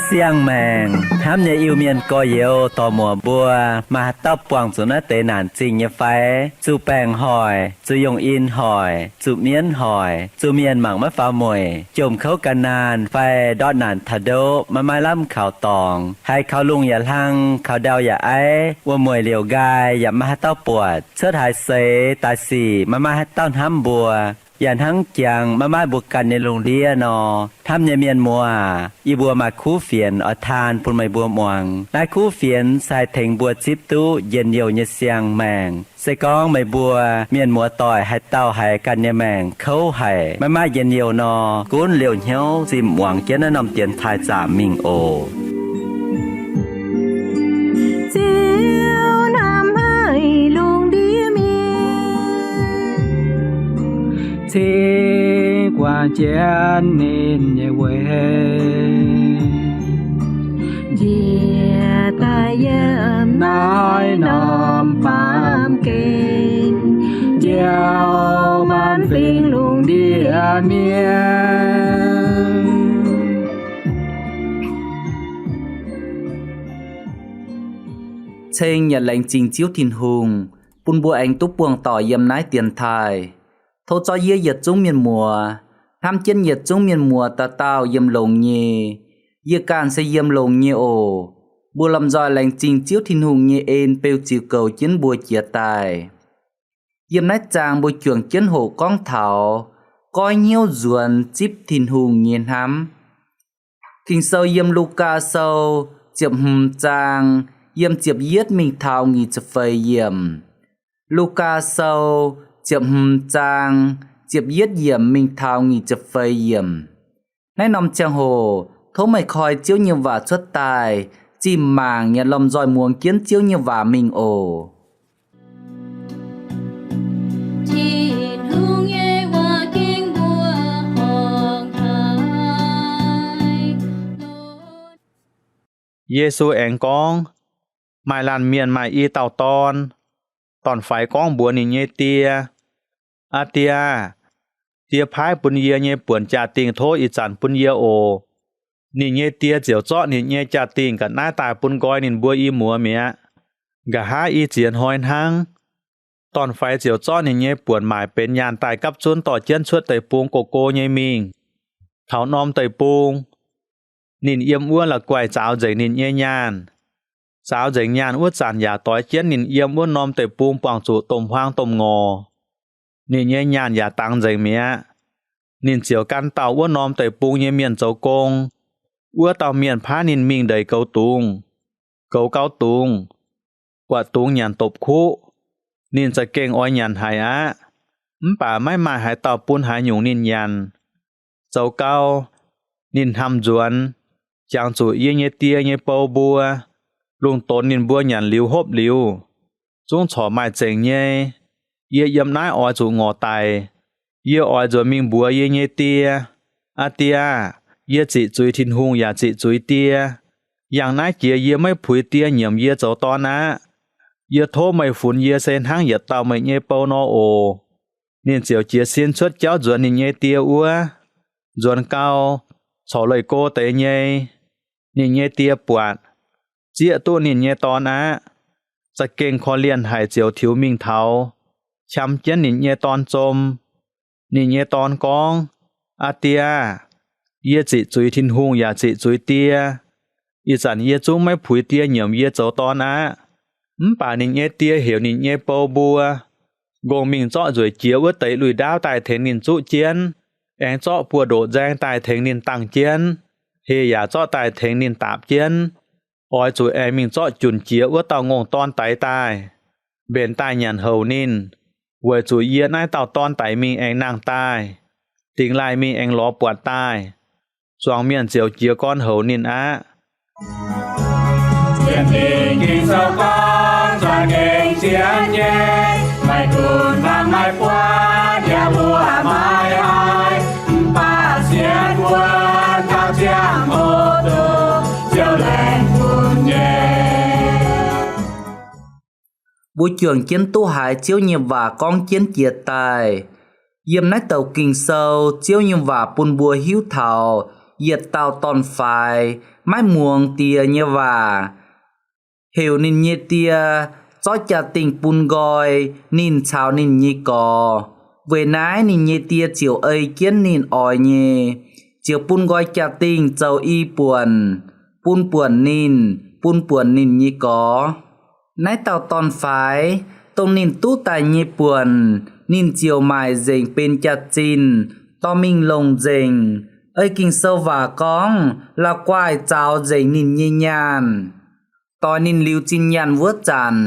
Siang-maengc hnamv nyei Iu-Mienh gorx-youz dorc-muoc mbuo, maaih haaix dauh buangh zuqc naaiv deix naanc zingh nyei fai? Zuqc baengc hoic, zuqc yongh in hoic, zuqc mienv hoic, zuqc mienh mangc maiv faaux mueic, jomc kouv gan naanh fai ndortv naanc taux ndoqv maiv maaih lamh kaux dorngx, haiz kaux lungh yaac hlang, kaux ndau yaac aiv, wuom-mueic liouc nqaai yaac maiv maaih haaix dauh buatc, cuotv haaix seix daaih sic maiv maaih haaix dauh hnamv mbuo, yaac hnangv jangx maiv maaih mbuo ganh nyei lungh ndiev nor, hnamv nyei mienh muoz aac, yie mbuo maaih kuv fienx oix taan bun meih mbuo muangx. Naaiv kuv fienx se haih tengx mbuo zipv duqv njien-youh nyei siang-maengc. Se gorngv meih mbuo mienh muoz-doic haaix dauh haiz ganh nyei maengc kouv haic, maiv maaih njien-youh nor, gunv liouh hnyouv zinh muangx jienv naaiv norm dienx taaih zaamc mingh oc. Ziouv hnamv haic lungh ndiev mienh, cingx guangc jienv ninh nyei weic, njiec daaih yiem naaiv norm baamh gen, njoux maanc fingx lungh ndiev mienh. Ceng yaac laengz zingh Ziouv Tin-Hungh bun mbuo aengx duqv buangh doic yiem naaiv dienx taaih. Tov zorqv yie yietc zungv mienh muoz, hnamv jienv yietc zungv mienh muoz dauh dauh yiem longx nyei. Yie ganh se yiem longx nyei oc. Mbuo lomh nzoih laengz zingh Ziouv Tin-Hungh nyei en beu ziux goux jienv mbuo jiex daaih. Yiem naaiv zaang mbuo juangc jienv hoqc gorngv taux goiv hnyouv nzuonx zipv Tin-Hungh nyei hnamv. Ging-Sou yiem Lugaa Sou ziepc hmz zaang, yiem ziepc yietv mingh taux nyic ziepc feix yiemc. Lugaa Sou ziepc hmz zaang, ziepc yietv yiemc mingh taux nyic ziepc feix yiemc. Naaiv norm ziangh hoc tov meih koi Ziouv nyei waac cuotv daaih, zinh mangc yaac lomh nzoih muangx jienv Ziouv nyei waac mingh oc. Tin-Hungh nyei waac ging mbuo ong-taaix. Yesu aengx gorngv, maaih laanh mienh maaih i dauh dorn. Dorn-faix gorngv mbuox ninh nyei die, Aa Die aah! Die paaiv bun yie nyei buonc jaa-dingh tov ih zanc bun yie oc. Ninh nyei die ziouc zorqv ninh nyei jaa-dingh ga'naaiv daaih bun nqoi ninh mbuo i muoz mi'aqv. Nqa'haav i ziex hnoi hnangv, dorn-faix ziouc zorqv ninh nyei buonc maaic benx nyaanh daaih gapv zunv dorh jienv cuotv deic-bung go-go nyei mingh. Taux norm deic-bung, ninh yiem wuov la'guaih zaaux nzengc ninh nyei nyaanh. Zaaux nzengc nyaanh wuov zanc yaac doix jienv ninh yiem wuov norm deic-bung buangh zuqc domh huaang domh ngorc. Ninh nyei nyaanh yaac dangx nzengc mi'aqv. Ninh ziouc gan dauh wuov norm deic-bung nyei mienh zoux gong. Wuov dauh mienh paaiv ninh mingh ndeic goux dungz. Goux gau dungz, buatc dungz nyanc dopc kuqv, ninh za'gengh oix nyanc haic aqv. Mv baac maiv maaih haaix dauh bun haaix nyungc ninh nyanc. Zoux gau, ninh hnamv nzuonx, Jangx zuqc yie nyei die nyei bou mbuo, lungh donx ninh mbuo nyanc liuz hopv liuz, zungv corc maaih zengc nyei. Yie yiem naaiv oix zuqc ngorc daic. Yie oix nzuonx mingh mbuox yie nyei die, Aa Die aah! Yie ziqc zuiz Tin-Hungh yaac ziqc zuiz die. Yangh naaiv jiex yie maiv puix die nyiemc yie zoux dorn aqv. Yie tov meih funx yie se hnangv yietc dauh meih nyei bou nor oc. Ninh ziouc jiez sin cuotv jauv nzuonx ninh nyei die wuov. Nzuonx gau, corc leih go deix nyei. Ninh nyei die buatc, zieqv duqv ninh nyei dorn aqv. Za'gengh korv-lienh haic ziouc tiux mingh taux, qam jienv ninh nyei dorn zom. Ninh nyei dorn gorngv, Aa Die aah! Yie ziqc zuiz Tin-Hungh yaac ziqc zuiz die. Ih zanc yie zungv maiv puix die nyiemc yie zoux dorn aqv. Mv baac ninh nyei die heuc ninh nyei bou mbuo, Ngongh mingh zorqv nzueic jiex wuov deix lui-ndaauv daaih tengx ninh zuqv jienv, aengx zorqv buoz-ndoqv nzaeng daaih tengx ninh dangh jienv, heh yaac zorqv daaih tengx ninh daapc jienv. Oix zuqc aengx mingh zorqv junc jiex wuov dauh ngongh dorn daix daaih, mbenc daaih nyanc houc ninh, weic zuqc yie naaiv dauh dorn daix mingh aengx nangh daaih, dingx laaih mingh aengx lorz buatc daaih. Zuangx mienh ziouc jiez gorn houc ninh aqv. Sienx Fingx Ging-Sou gorngv za'gengh sienx nyei, maiv gunv hmangx maiv buatc yaac mbuo maiv haiz, mv baac sienx wuonx gauh ziangh hoc duqv mbuo juangc jienv duqv haiz Ziouv nyei waac gorngv jienv jiex daaih. Yiem naaiv douc Ging-Sou, Ziouv nyei waac bun mbuo hiuv taux yietc dauh dorn-faix maiv muangx die nyei waac, heuc ninh nyei die zorqv jaa-dingh bun nqoi ninh caux ninh nyei gorx. Weic naaiv ninh nyei die ziouc ei jienv ninh oix nyei, ziouc bun nqoi jaa-dingh zoux i buonc, bun buonc ninh, bun buonc ninh nyei gorx. Naaiv dauh dorn-faix, dongh ninh duqv daaih nyei buonc, ninh ziouc maaic nzengc benx jaax-zinh, dorh mingh longc nzengc. Ei Ging-Sou waac gorngv, la'guaih zaux nzengc ninh nyei nyaanh. Doix ninh liuz zinh nyaanh wuov zanc,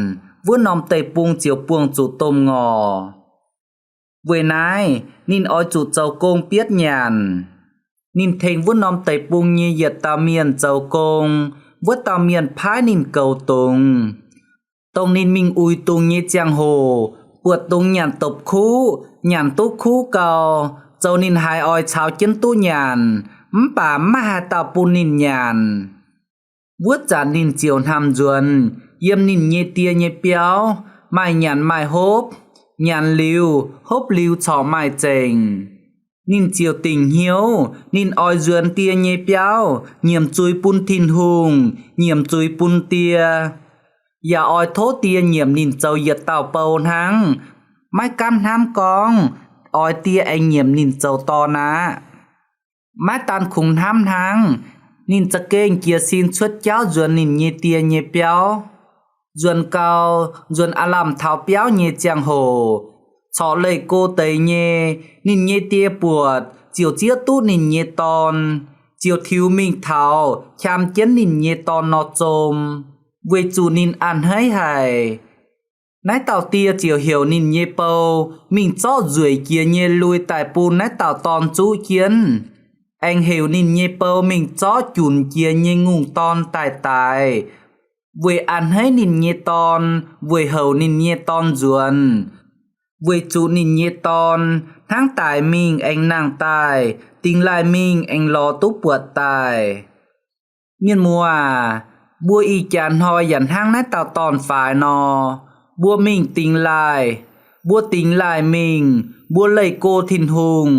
wuov norm deic-bung ziouc buangh zuqc domh ngorc. Weic naaiv ninh oix zuqc zoux gong bietv nyanc. Ninh tengx wuov norm deic-bung nyei yietc dauh mienh zoux gong, wuov dauh mienh paaiv ninh goux dungz. Dongh ninh mingh uix dungz nyei ziangh hoc, buatc dungz nyanc dopc-kuv, nyanc duqv kuv gau, zoux ninh haiz oix caux jienv duqv nyanc, mv baac maiv maaih haaix dauh bun ninh nyanc. Wuov zanc ninh ziouc hnamv nzuonx yiem ninh nyei die nyei biauv, maaih nyanc maaih hopv, nyanc liuz hopv liuz corc maaih zengc. Ninh ziouc dingc hnyouv ninh oix nzuonx die nyei biauv, nyiemc zuiz bun Tin-Hungh, nyiemc zuiz bun die, yaac oix tov die nyiemc ninh zoux yietc dauh bou hnangv, maiv gaamv hnamv gorngv oix die aengx nyiemc ninh zoux dorn aqv. Maiv daan kungx hnamv hnangv, ninh za'gengh jiez sin cuotv jauv nzuonx ninh nyei die nyei biauv. Nzuonx gau, nzuonx aav lamh taux biauv nyei ziangh hoc, corc leih go deix nyei, ninh nyei die buatc ziouc zieqv duqv ninh nyei dorn, ziouc tiux mingh taux qam jienv ninh nyei dorn nor zom, weic zuqc ninh a'hneiv haic. Naaiv dauh die ziouc heuc ninh nyei bou mingh zorqv nzueic jiex nyei lui daaih bun naaiv dauh dorn zuqv jienv, aengx heuc ninh nyei bou mingh zorqv junc jiex nyei ngongh dorn daaih daix, weic a'hneiv ninh nyei dorn, weic houc ninh nyei dorn nzuonx, weic zuqc ninh nyei dorn hnangv daic mingh aengx nangh daaih, dingx laaih mingh aengx lorz duqv buatc daaih. Mienh muoz aac, mbuo ih jaax hnoi yaac hnangv naaiv dauh dorn-faix nor, mbuo mingh dingx laaih, mbuo dingx laaih mingh, mbuo leih go Tin-Hungh,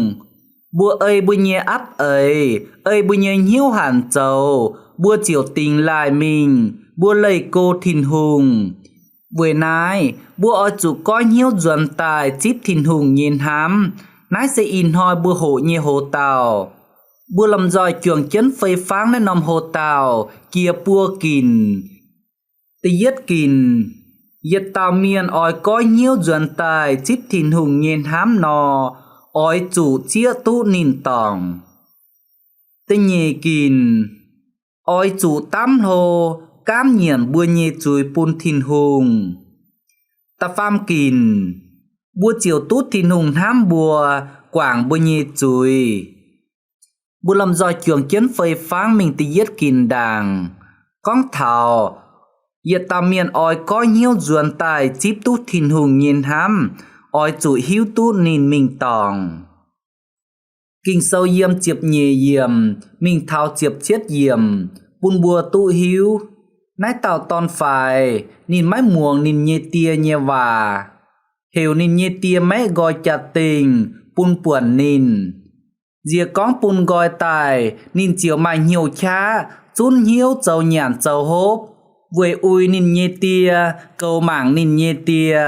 mbuo ei mbuo nyei apv eix, ei mbuo nyei hnyouv hanc zoux, mbuo ziouc dingx laaih mingh, mbuo leih go Tin-Hungh. Weic naaiv mbuo oix zuqc goiv hnyouv nzuonx daaih zipv Tin-Hungh nyei hnamv. Naaiv se ih hnoi mbuo hoqc nyei hoz dauh. Mbuo lomh nzoih juangc jienv fei fangv naaiv norm hoz dauh jiex buo ginc. Da'yietv ginc, yietc dauh mienh oix goiv hnyouv nzuonx daaih zipv Tin-Hungh nyei hnamv nor, oix zuqc zieqv duqv ninh dorngc. Da'nyeic ginc, oix zuqc damv hlo gaamv nyiemc mbuo nyei zuiz bun Tin-Hungh. Da'faam ginc, mbuo ziouc duqv Tin-Hungh hnamv mbuo, guangc mbuo nyei zuiz. Mbuo lomh nzoih juangc jienv fei fangv mingh da'yietv ginc ndaangc, gorngv taux yietc dauh mienh oix goiv hnyouv nzuonx daaih zipv duqv Tin-Hungh nyei hnamv, oix zuqc hiuv duqv ninh mingh dorngc. Ging-Sou yiem ziepc nyeic yiemc mingh taux ziepc cietv yiemc bun mbuo duqv hiuv, naaiv dauh dorn-faix ninh maiv muangx ninh nyei die nyei waac, heuc ninh nyei die maeqv nqoi jaa-dingh bun buonc ninh. Nziex gorngv bun nqoi daaih, ninh ziouc maaih hnyouv qaqv zunv hnyouv zoux nyanc zoux hopv, weic uix ninh nyei die, goux mangc ninh nyei die.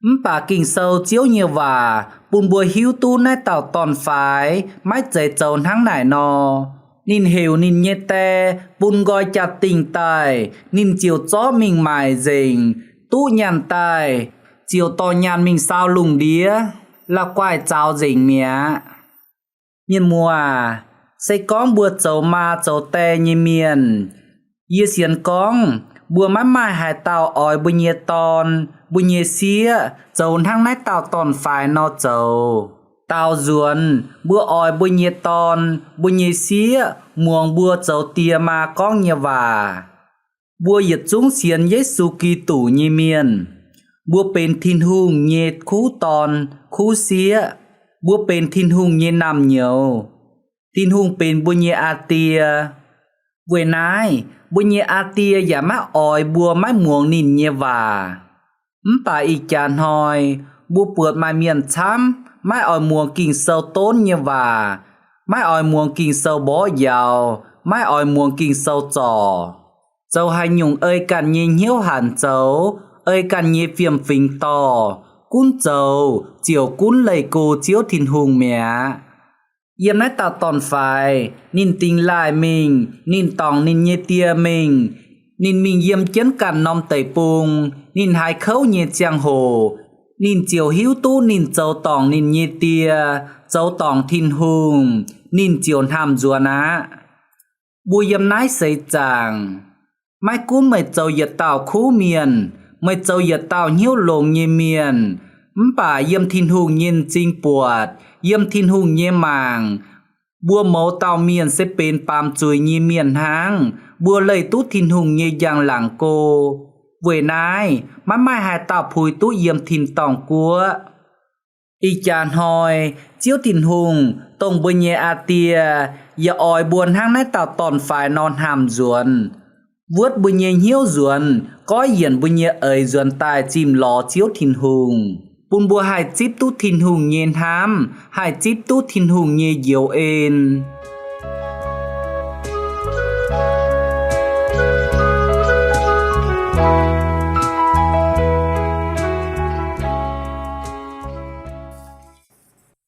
Mv baac Ging-Sou Ziouv nyei waac bun mbuo hiuv duqv naaiv dauh dorn-faix maiv zeiz zoux hnangv naaic nor. Ninh heuc ninh nyei die bun nqoi jaa-dingh daaih, ninh ziouc zorqv mingh maaic nzengc, duqv nyaanh daaih, ziouc dorh nyaanh mingh saau lungh ndiev, la'guaih zaux nzengc mi'aqv. Mienh muoz aac, se gorngv mbuo zoux maa zoux die nyei mienh, yie sienx gorngv mbuo maiv maaih haaix dauh oix mbuo nyei dorn, mbuo nyei sieqv zoux hnangv naaiv dauh dorn-faix nor zoux. Daaux nzuonx mbuo oix mbuo nyei dorn, mbuo nyei sieqv muangx mbuo zoux die maa gorngv nyei waac. Mbuo yietc zungv sienx Yesu Giduc nyei mienh. Mbuo benx Tin-Hungh nyei kuv dorn, kuv sieqv. Mbuo benx Tin-Hungh nyei naamh nyouz. Tin-Hungh benx mbuo nyei Aa Die. Weic naaiv, mbuo nyei Aa Die yaac maiv oix mbuo maiv muangx ninh nyei waac. Mv baac ih jaax hnoi mbuo buatc maaih mienh camv maiv oix muangx Ging-Sou donv nyei waac, maiv oix muangx Ging-Sou mborqv njaaux, maiv oix muangx Ging-Sou zorc, zoux haaix nyungc ei ganh nyei hnyouv hanc zoux, ei ganh nyei fiem-fingx dorh, gunv zoux ziouc gunv leih go Ziouv Tin-Hungh mi'aqv. Yiem naaiv dauh dorn-faix, ninh dingx laaih mingh, ninh dorngc ninh nyei die mingh. Ninh mingh yiem jienv ganh norm deic-bung, ninh haiz kouv nyei ziangh hoc, ninh ziouc hiuv duqv ninh zoux dorngc ninh nyei die, zoux dorngc Tin-Hungh, ninh ziouc hnamv nzuonx aqv. Mbuo yiem naaiv seix zaangc, maiv gunv meih zoux yietc dauh kuv mienh, meih zoux yietc dauh hnyouv longx nyei mienh, mv baac yiem Tin-Hungh nyei m'zing buatc, yiem Tin-Hungh nyei mangc, mbuo mouz dauh mienh se benx baamz zuiz nyei mienh hnangv. Mbuo leih duqv Tin-Hungh nyei njang-laangc go. Weic naaiv maiv maaih haaix dauh puix duqv yiem tin-dorngh guoqv. Ih jaax hnoi, Ziouv Tin-Hungh, dongh mbuo nyei Aa Die, yaac oix mbuo hnangv naaiv dauh dorn-faix nor hnamv nzuonx, wuotv mbuo nyei hnyouv nzuonx, goiv yienc mbuo nyei eix nzuonx daaih zimh lorz Ziouv Tin-Hungh, bun mbuo haih zipv duqv Tin-Hungh nyei hnamv, haih zipv duqv Tin-Hungh nyei njoux en.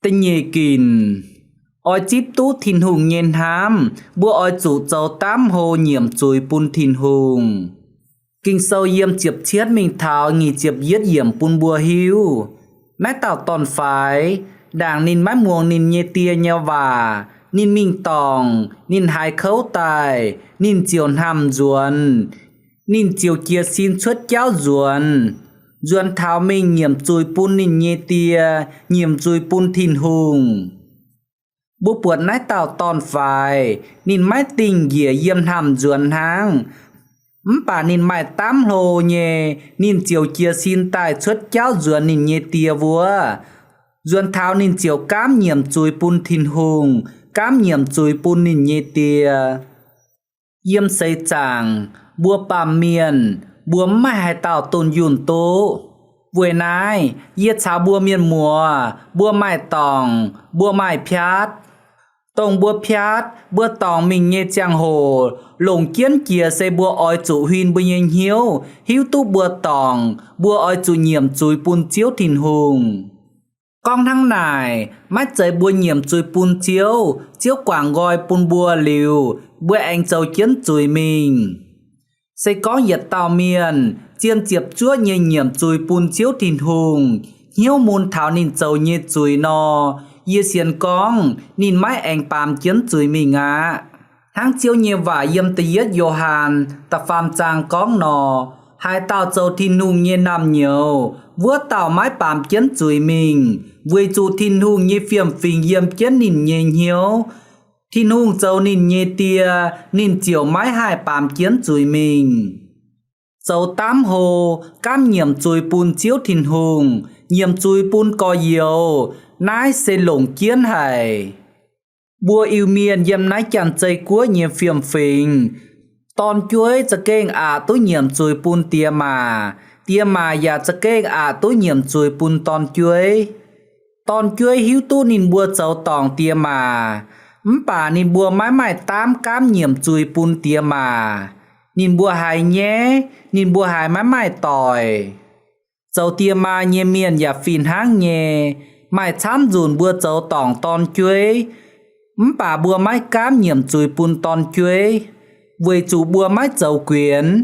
Da'nyeic ginc, oix zipv duqv Tin-Hungh nyei hnamv, mbuo oix zuqc zoux daamv hlo nyiemc zuiz bun Tin-Hungh. Ging-Sou yiem ziepc cietv mingh taux nyic ziepc yietv yiemc bun mbuo hiuv, naaiv dauh dorn-faix, ndaangc ninh maiv muangx ninh nyei die nyei waac, ninh mingh dorngc, ninh haiz kouv daaih, ninh ziouc hnamv nzuonx. Ninh ziouc jiez sin cuotv jauv nzuonx, nzuonx taux mingh nyiemc zuiz bun ninh nyei die, nyiemc zuiz bun Tin-Hungh. Mbuo buatc naaiv dauh dorn-faix, ninh maiv dingh njiec yiem hnamv nzuonx hnangv, mv baac ninh maaih daamv hlo nyei, ninh ziouc jiez sin daaih cuotv jauv nzuonx ninh nyei die wuov, nzuonx taux ninh ziouc gaamv nyiemc zuiz bun Tin-Hungh, gaamv nyiemc zuiz bun ninh nyei die. Yiem seix zaangc, mbuo baamh mienh, mbuo mv maaih haaix dauh dunh yunh duqv. Weic naaiv, yie caux mbuo mienh muoz, mbuo maaih dorngc, mbuo maaih piaatv. Dongh mbuo piaatv, mbuo dorngc mingh nyei ziangh hoc, longc jienv jiex se mbuo oix zuqc huin mbuo nyei hnyouv, hiuv duqv mbuo dorngc, mbuo oix zuqc nyiemc zuiz bun Ziouv Tin-Hungh. Gorngv hnangv naaic, maiv zeiz mbuo nyiemc zuiz bun Ziouv, Ziouv guangc nqoi bun mbuo liuz, mbuo aengx zoux jienv zuiz mingh. Se gorngv yietc dauh mienh zien ziepc zuoqv nyei nyiemc zuiz bun Ziouv Tin-Hungh, hnyouv mun taux ninh zoux nyei zuiz nor, yie sienx gorngv ninh maiv aengx baamz jienv zuiz mingh aqv. Hnangv Ziouv nyei waac yiem da'yietv Yo^han da'faam zaang gorngv nor, haaix dauh zoux Tin-Hungh nyei naamh nyouz, wuov dauh maiv baamz jienv zuiz mingh, weic zuqc Tin-Hungh nyei fiem-fingx yiem jienv ninh nyei hnyouv. Tin-Hungh zoux ninh nyei Die, ninh ziouc maiv haih baamz jienv zuiz mingh. Zoux daamv hlo, gaamv nyiemc zuiz bun Ziouv Tin-Hungh, nyiemc zuiz bun gorx-youz, naaiv se longc jienv haic. Mbuo Iu-Mienh yiem naaiv Janx-Zei Guoqv nyei fiem-fingx, dorn-jueiv za'gengh aqc duqv nyiemc zuiz bun diex maac, diex maac yaac za'gengh aqc duqv nyiemc zuiz bun dorn-jueiv. Dorn-jueiv hiuv duqv ninh mbuo zoux dorngc diex maac, mv baac ninh mbuo maiv maaih daamv gaamv nyiemc zuiz bun diex maac. Ninh mbuo haiz nyaiv, ninh mbuo haiz maiv maaih doic. Zoux diex maa nyei mienh yaac fih hnangv nyei. Maaih camv nzunc mbuo zoux dorngc dorn-jueiv, mv baac mbuo maiv gaamv nyiemc zuiz bun dorn-jueiv, weic zuqc mbuo maiv zoux guenx.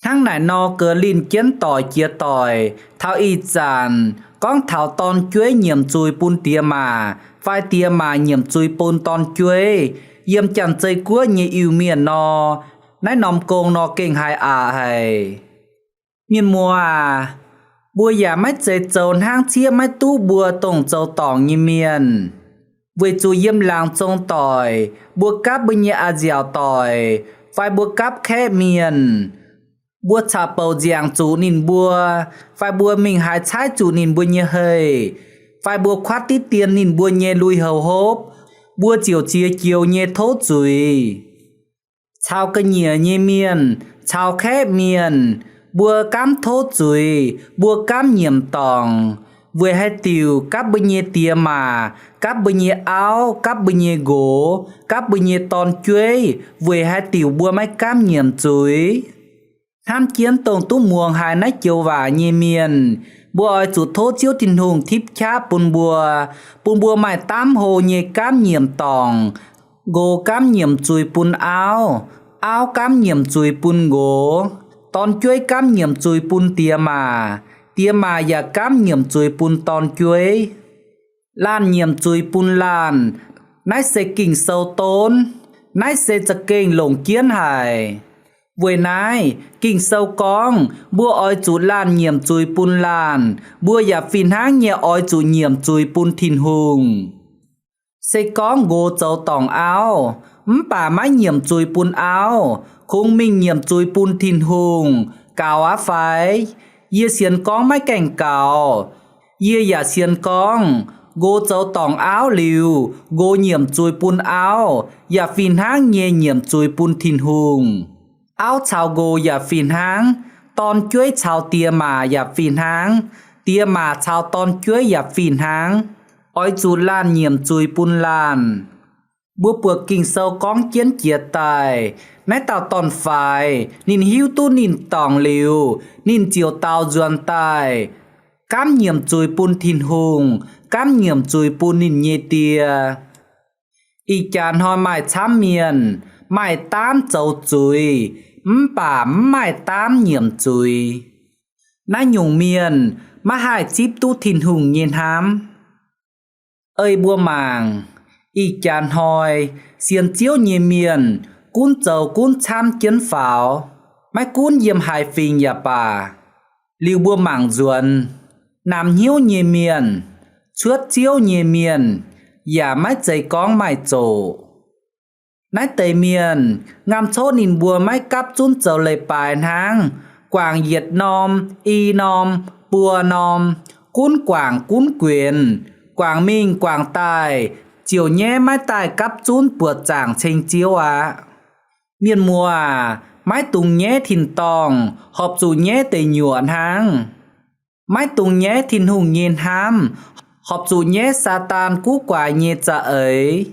Hnangv naaic nor, ga'linh jienv doic jiex doic, taux ih zanc gorngv taux dorn-jueiv nyiemc zuiz bun diex maac fai diex maac nyiemc zuiz bun dorn-jueiv, yiem Janx-Zei Guoqv nyei Iu-Mienh nor, naaiv norm gong nor gengh haiz aqc haic. Mienh muoz aac, mbuo yaac maiv zeiz zoux hnangv cieqv maiv duqv mbuo dongh zoux dorngc nyei mienh. Weic zuqc yiem laangz zong doic, mbuo gapv mbuo nyei a'nziaauc doic, fai mbuo gapv kaeqv mienh, mbuo caqv-bouc nziangc zuqc ninh mbuo, fai mbuo mingh haaix caaiv zuqc ninh mbuo nyei heih, fai mbuo kuatv diqv dien ninh mbuo nyei lui-houx hopv, mbuo ziouc ziex joux nyei tov zuiz. Caux ga'nyiec nyei mienh, caux kaeqv mienh, Mbuo gaamv tov zuiz, mbuo gaamv nyiemc dorngc, weic haaix diuc gapv mbuo nyei diex maac, gapv mbuo nyei auv, gapv mbuo nyei nqox, gapv mbuo nyei dorn-jueiv, weic haaix diuc mbuo maiv gaamv nyiemc zuiz? Hnamv jienv dongh duqv muangx haiz naaiv joux waac nyei mienh, mbuo oix zuqc tov Ziouv Tin-Hungh tipv qaqv bun mbuo, bun mbuo maaih daamv hlo nyei gaamv nyiemc dorngc, nqox gaamv nyiemc zuiz bun auv, auv gaamv nyiemc zuiz bun nqox, dorn-jueiv gaamv nyiemc zuiz bun diex maac, diex maac yaac gaamv nyiemc zuiz bun dorn-jueiv. Laanh nyiemc zuiz bun laanh, naaiv se Ging-Sou donv. Naaiv se za'gengh longc jienv haic. Weic naaiv, Ging-Sou gorngv mbuo oix zuqc laanh nyiemc zuiz bun laanh, mbuo yaac fih hnangv nyei oix zuqc nyiemc zuiz bun Tin-Hungh. Se gorngv nqox zoux dorngc auv, mv baac maiv nyiemc zuiz bun auv, kungx mingh nyiemc zuiz bun Tin-Hungh, gaux aqv fai? Yie sienx gorngv maiv gaengh gaux. Yie yaac sienx gorngv, nqox zoux dorngc auv liuz, nqox nyiemc zuiz bun auv, yaac fih hnangv nyei nyiemc zuiz bun Tin-Hungh. Auv caux nqox yaac fih hnangv, dorn-jueiv caux diex maac yaac fih hnangv, diex maac caux dorn-jueiv yaac fih hnangv. Oix zuqc laanh nyiemc zuiz bun laanh. Mbuo buatc Ging-Sou gorngv jienv jiex daaih, naaiv dauh dorn-faix ninh hiuv duqv ninh dorngc liuz, ninh ziouc daaux nzuonx daaih, gaamv nyiemc zuiz bun Tin-Hungh, gaamv nyiemc zuiz bun ninh nyei die. Ih jaax hnoi maaih camv mienh maaih daamv zoux zuiz, mv baac mv maaih daamv nyiemc zuiz. Naaiv nyungc mienh maiv haih zipv duqv Tin-Hungh nyei hnamv. Ei mbuo mangc, ih jaax hnoi sienx Ziouv nyei mienh gunv zoux gunv camv jienv faaux, maiv gunv yiem haaix fingx yaac baac. Liuz mbuo mangc nzuonx, namx hnyouv nyei mienh, cuotv Ziouv nyei mienh, yaac maiv zeiz gorngv maaih zoqc. Naaiv deix mienh, ngamv coqv ninh mbuo maiv gapv zunv zoux leiz-baaix hnangv, guangc yietc norm, i norm, buo norm, gunv guangc gunv guenx, guangc mingh guangc daaih, ziouc nyaiv maiv daaih gapv zunv buoqc zaangc ceng Ziouv aqv. Mienh muoz aac, maiv dungx nyaiv tin-dorngh horpc zuqc nyaiv deic nyuoqc hnangv. Maiv dungx nyaiv Tin-Hungh nyei hnamv horpc zuqc nyaiv Saadaan guv guaaix nyei za'eix.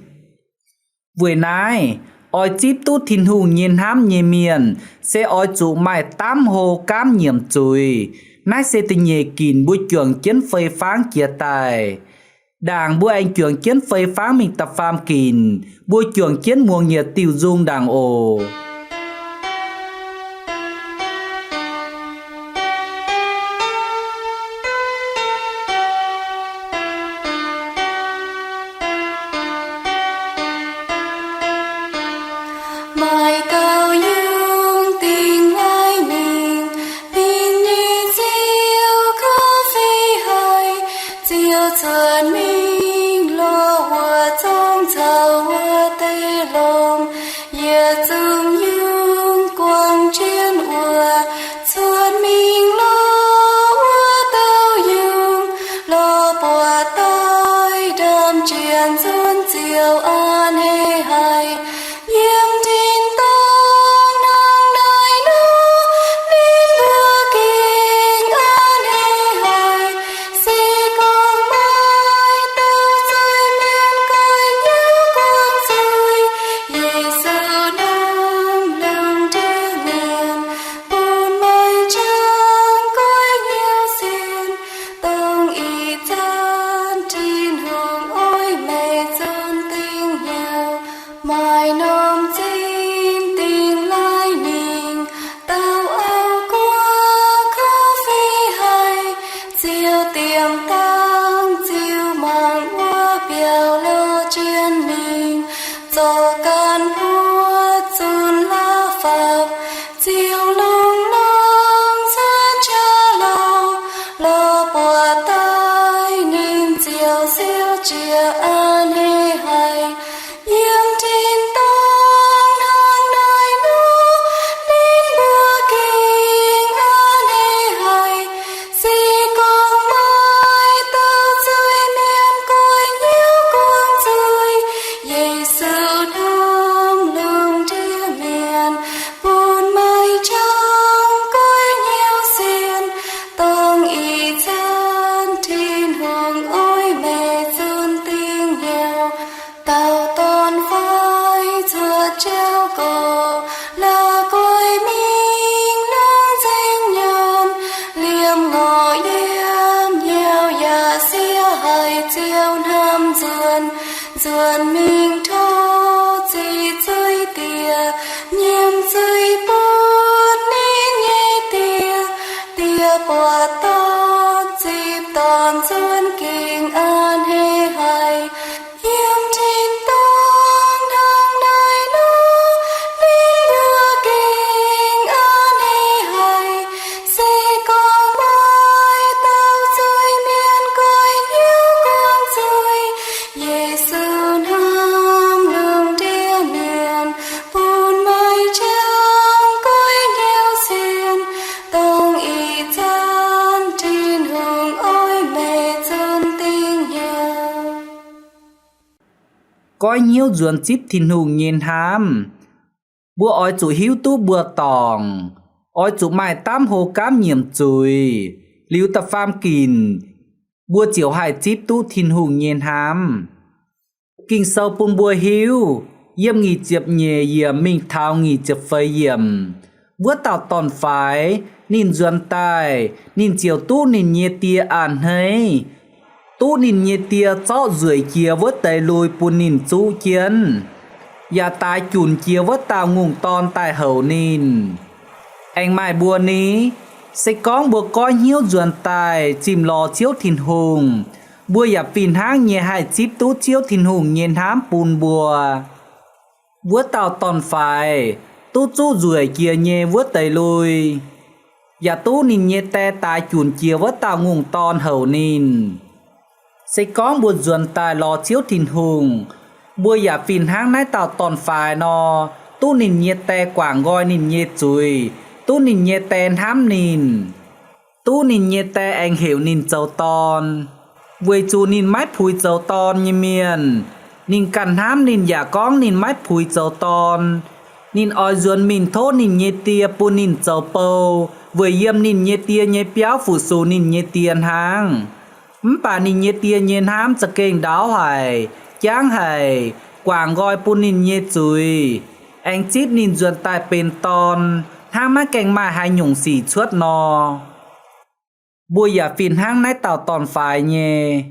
Weic naaiv, oix zipv duqv Tin-Hungh nyei hnamv nyei mienh se oix zuqc maaih daamv hlo gaamv nyiemc zuiz. Naaiv se da'nyeic ginc mbuo juangc jienv fei fangv jiex daaih. Ndaangc mbuo aengx juangc jienv fei fangv mingh da'faam ginc, mbuo juangc jienv muangx yietc diuh nzung ndaangc oc. Maaih dauh yungz dingh naaiv mingh, ninh nyei ziouv gorngv fih haic, ziouc cuotv mingh lorz wuov zong caux wuov deix longx. Yietc zungv yungz guangc jienv wuov, cuotv mingh lorz wuov dauh yungz, lorz buatc doix ndamv jienv nzunc ziouc a'hneiv haic, yiem tin-dorngh zuiz bun ninh nyei die, die buatc dorn, zipv dorn nzuonx gengh a'hneiv haic. Yiem tin-dorngh hnangv naaiv nor, ninh mbuo gengh a'hneiv haic. Se gorngv maaih dauh zuiz-mienh goiv hnyouv guangc zuiz, Yesu hnamv lungh ndiev mienh, bun maaih qangx goiv hnyouv sienx, dongh ih zanc Tin-Hungh oix meih zunh dingc hnyouv. Goiv hnyouv nzuonx zipv Tin-Hungh nyei hnamv. Mbuo oix zuqc hiuv duqv mbuo dorngc, oix zuqc maaih daamv hlo gaamv nyiemc zuiz, liuz da'faam ginc mbuo ziouc haih zipv duqv Tin-Hungh nyei hnamv. Ging-Sou bun mbuo hiuv, yiem nyic ziepc nyeic yiemc mingh taux nyic ziepc feix yiemc, wuov dauh dorn-faix ninh nzuonx daaih, ninh ziouc duqv ninh nyei die a'hneiv, duqv ninh nyei die zorqv nzueic jiex wuov deix lui bun ninh zuqv jienv, yaac daix junc jiex wuov dauh ngongh dorn daaih houc ninh. Aengx maaih mbuo ni, se gorngv mbuo goiv hnyouv nzuonx daaih zimh lorz Ziouv Tin-Hungh, mbuo yaac fih hnangv nyei haih zipv duqv Ziouv Tin-Hungh nyei hnamv bun mbuo. Wuov dauh dorn-faix duqv zuqv nzueic jiex nyei wuov deix lui, yaac duqv ninh nyei die daix junc jiex wuov dauh ngongh dorn houc ninh. Se gorngv mbuo nzuonx daaih lorz Ziouv Tin-Hungh, mbuo yaac fih hnangv naaiv dauh dorn-faix nor, duqv ninh nyei die guangc nqoi ninh nyei zuiz, duqv ninh nyei die hnamv ninh, duqv ninh nyei die aengx heuc ninh zoux dorn. Weic zuqc ninh maiv puix zoux dorn nyei mienh, ninh ganh hnamv ninh yaac gorngv ninh maiv puix zoux dorn. Ninh oix nzuonx mingh tov ninh nyei die bun ninh zoux bou, weic yiem ninh nyei die nyei biauv fu-sux ninh nyei die hnangv. Mv baac ninh nyei die nyei hnamv za'gengh ndaauv haic, jangv haic, guangc nqoi bun ninh nyei zuiz, aengx zipv ninh nzuonx daaih benx dorn, hnangv maiv gaengh maaih haaix nyungc sic cuotv nor. Mbuo yaac fih hnangv naaiv dauh dorn-faix nyei.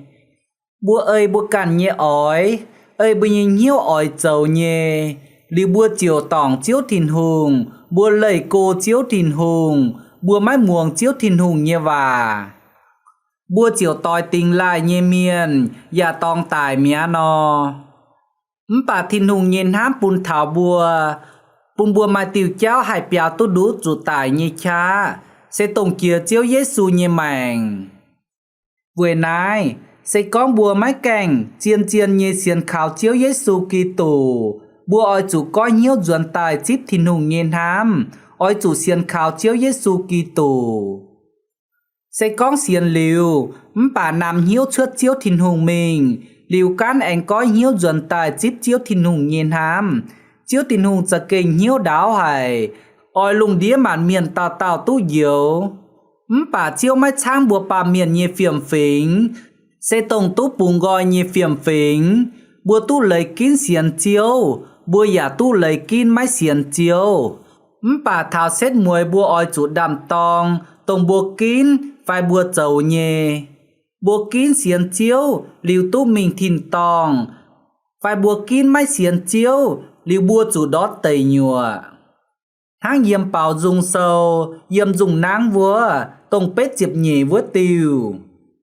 Mbuo ei mbuo ganh nyei oix, ei mbuo nyei hnyouv oix zoux nyei, liuz mbuo ziouc dorngc Ziouv Tin-Hungh, mbuo leih go Ziouv Tin-Hungh, mbuo maiv muangx Ziouv Tin-Hungh nyei waac. Mbuo ziouc doix dingx laaih nyei mienh yaac dorngx daic mi'aqv nor. Mv baac Tin-Hungh nyei hnamv bun taux mbuo, bun mbuo maaih diuh jauv haih biaux duqv nduqc zuqc daic nyei qaqv, se dongh jiex Ziouv Yesu nyei maengc. Weic naaiv, se gorngv mbuo maiv gaengh zien-zien nyei sienx kaux Ziouv Yesu Giduc, mbuo oix zuqc goiv hnyouv nzuonx daaih zipv Tin-Hungh nyei hnamv, oix zuqc sienx kaux Ziouv Yesu Giduc. Se gorngv sienx liuz, mv baac namx hnyouv cuotv Ziouv Tin-Hungh mingh, liuz gaanv aengx goiv hnyouv nzuonx daaih zipv Ziouv Tin-Hungh nyei hnamv, Ziouv Tin-Hungh za'gengh hnyouv ndaauv haic, oix lungh ndiev maanc mienh dauh dauh duqv njoux. Mv baac Ziouv maiv caangv mbuo baamh mienh nyei fiem-fingx, se dongh duqv bungx nqoi nyei fiem-fingx. Mbuo duqv leiz ginv sienx Ziouv, mbuo yaac duqv leiz ginv maiv sienx Ziouv. Mv baac taux setv mueiz mbuo oix zuqc ndaam-dorng dongh mbuo ginv fai mbuo zoux nyei. Mbuo ginv sienx Ziouv liuz duqv mingh tin-dorngh, fai mbuo ginv maiv sienx Ziouv liuz mbuo zuqc ndortv deic nyuoqc. Hnangv yiem Baaux Nzung Sou, yiem nzung nangv wuov, dongh betv ziepc nyeic wuov diuh,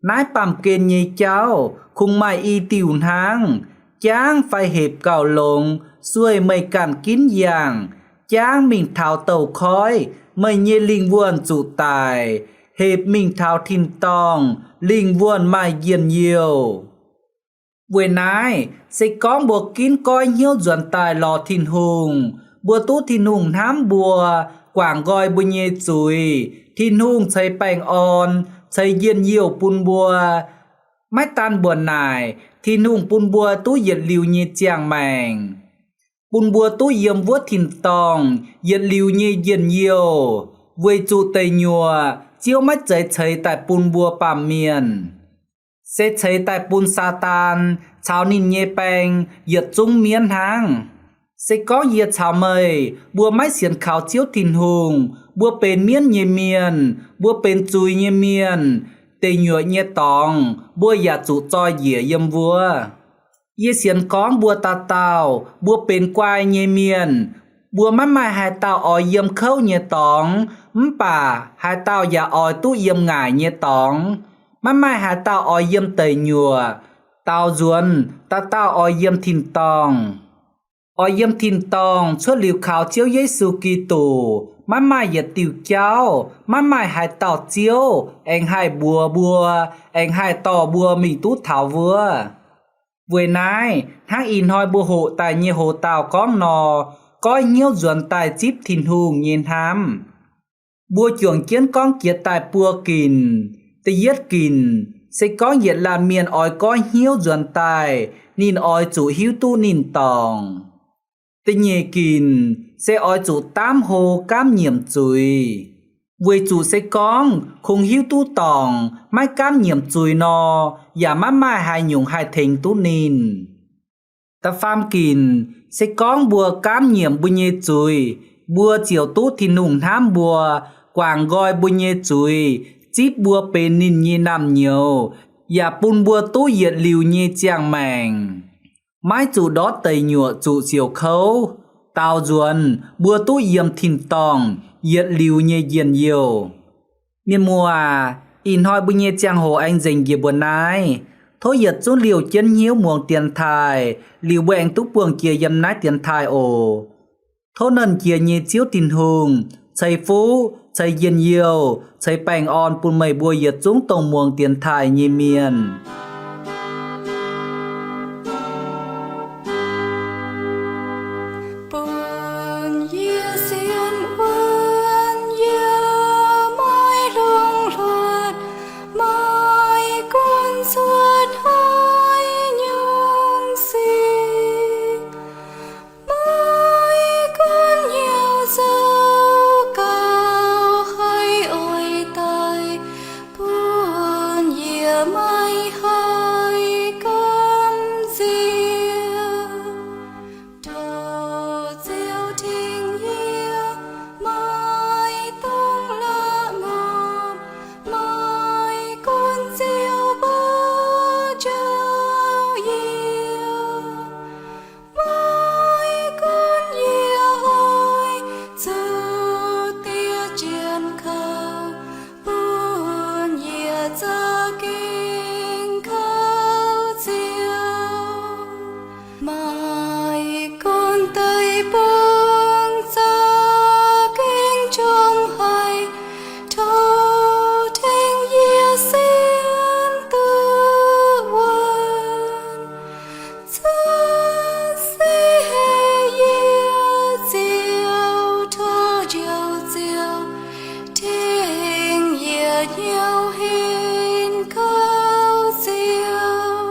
naaiv baamh gen nyei jauv kungx maaih i diuh hnangv. Jangv fai hepc gauh longx, sueih meih ganh ginv yangh. Jangv mingh taux douz-koiv, meih nyei lingh wuonh zuqc daic. Hepc mingh taux tin-dorngh, lingh wuonh maaih njien-youh. Weic naaiv, se gorngv mbuo ginv goiv hnyouv nzuonx daaih lorz Tin-Hungh, mbuo duqv Tin-Hungh hnamv mbuo, guangc nqoi mbuo nyei zuiz, Tin-Hungh ceix baengh orn, ceix njien-youh bun mbuo. Maiv daan mbuoqc naaic, Tin-Hungh bun mbuo duqv yietc liuz nyei ziangh maengc, bun mbuo duqv yiem wuov tin-dorngh yietc liuz nyei njien-youh, weic zuqc deic nyuoqc Ziouv maiv zeiz ceix daaih bun mbuo baamh mienh, se ceix daaih bun Saadaan caux ninh nyei baeng yietc zungv mienv hnangv. Se gorngv yie caux meih mbuo maiv sienx kaux Ziouv Tin-Hungh, mbuo benx mienv nyei mienh, mbuo benx zuiz nyei mienh, deic nyuoqc nyei dorngx mbuo yaac zuqc zoi njiec yiem wuov. Yie sienx gorngv mbuo dauh dauh mbuo benx guai nyei mienh, Mbuo maiv maaih haaix dauh oix yiem kouv nyei dorngx, mv baac haaix dauh yaac oix duqv yiem ngaaic nyei dorngx. Maiv maaih haaix dauh oix yiem deic nyuoqc, daaux nzuonx, dauh dauh oix yiem tin-dorngh. Oix yiem tin-dorngh cuotv liuz kaux Ziouv Yesu Giduc, maiv maaih yietc diuh jauv, maiv maaih haaix dauh Ziouv aengx haih mbuox mbuo, aengx haih dorh mbuo mingh duqv taux wuov. Weic naaiv, hnangv ih hnoi mbuo hoqc daaih nyei hoc-dauh gorngv nor, goiv hnyouv nzuonx daaih zipv Tin-Hungh nyei hnamv. Mbuo juangc jienv gorngv jiex daaih buo ginc. Da'yietv ginc, se gorngv yietc laanh mienh oix goiv hnyouv nzuonx daaih, ninh oix zuqc hiuv duqv ninh dorngc. Da'nyeic ginc, se oix zuqc daamv hlo gaamv nyiemc zuiz. Weic zuqc se gorngv kungx hiuv duqv dorngc, maiv gaamv nyiemc zuiz nor, yaac maiv maaih haaix nyungc haih tengx duqv ninh. Da'faam ginc, se gorngv mbuo gaamv nyiemc mbuo nyei zuiz, mbuo ziouc duqv Tin-Hungh hnamv mbuo, guangc nqoi mbuo nyei zuiz, zipv mbuo benx ninh nyei naamh nyouz, yaac bun mbuo duqv yietc liuz nyei ziangh maengc. Maiv zuqc ndortv deic nyuoqc zuqc siouc kouv. Daaux nzuonx, mbuo duqv yiem tin-dorngh yietc liuz nyei njien-youh. Mienh muoz aac, ih hnoi mbuo nyei ziangh hoc aengx nzengc njiec mbuo naaiv. Tov yietc zungv liouh jienv hnyouv muangx dienx taaih, liuz mbuo aengx duqv buangh jiex yiem naaiv dienx taaih oc. Tov Nernh Jiex nyei Ziouv Tin-Hungh ceix fuqv, ceix njien-youh, ceix baengh orn bun meih mbuo yietc zungv dongh muangx dienx taaih nyei mienh. Bun yie sienx wuonv, yie maiv longc hluotc, maiv gunv cuotv haaix nyungc sic, maiv gunv hnyouv zoux gauh haih oix daaih, bun yie maiv haih gamh nziex. Tov Ziouv tengx yie, maiv dungx la'maah, maiv gunv Ziouv mbuo njoux yie, maiv gunv yie oix zuqc diev jienv kouv, bun yie za'gengh kouv Ziouv. Maiv gunv deic-bung za'gengh njongc haic, tov tengx yie sienx duqv wuonv. Cuotv seix haic yie Ziouv, tov Njoux Ziouv tengx yie hnyouv henv kouv Ziouv.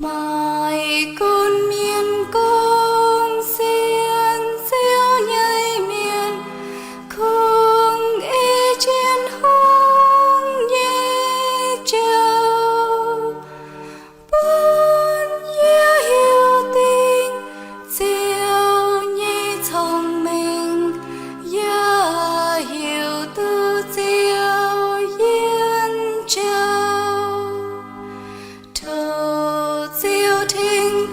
Maiv gunv mienh gorngv sienx Ziouv nyei mienh kungx ei jienv hungh nyei jauv, bun yie hiuv dingc Ziouv nyei cong-mengh, yaac hiuv duqv Ziouv yiem jauv. Tov Ziouv tengx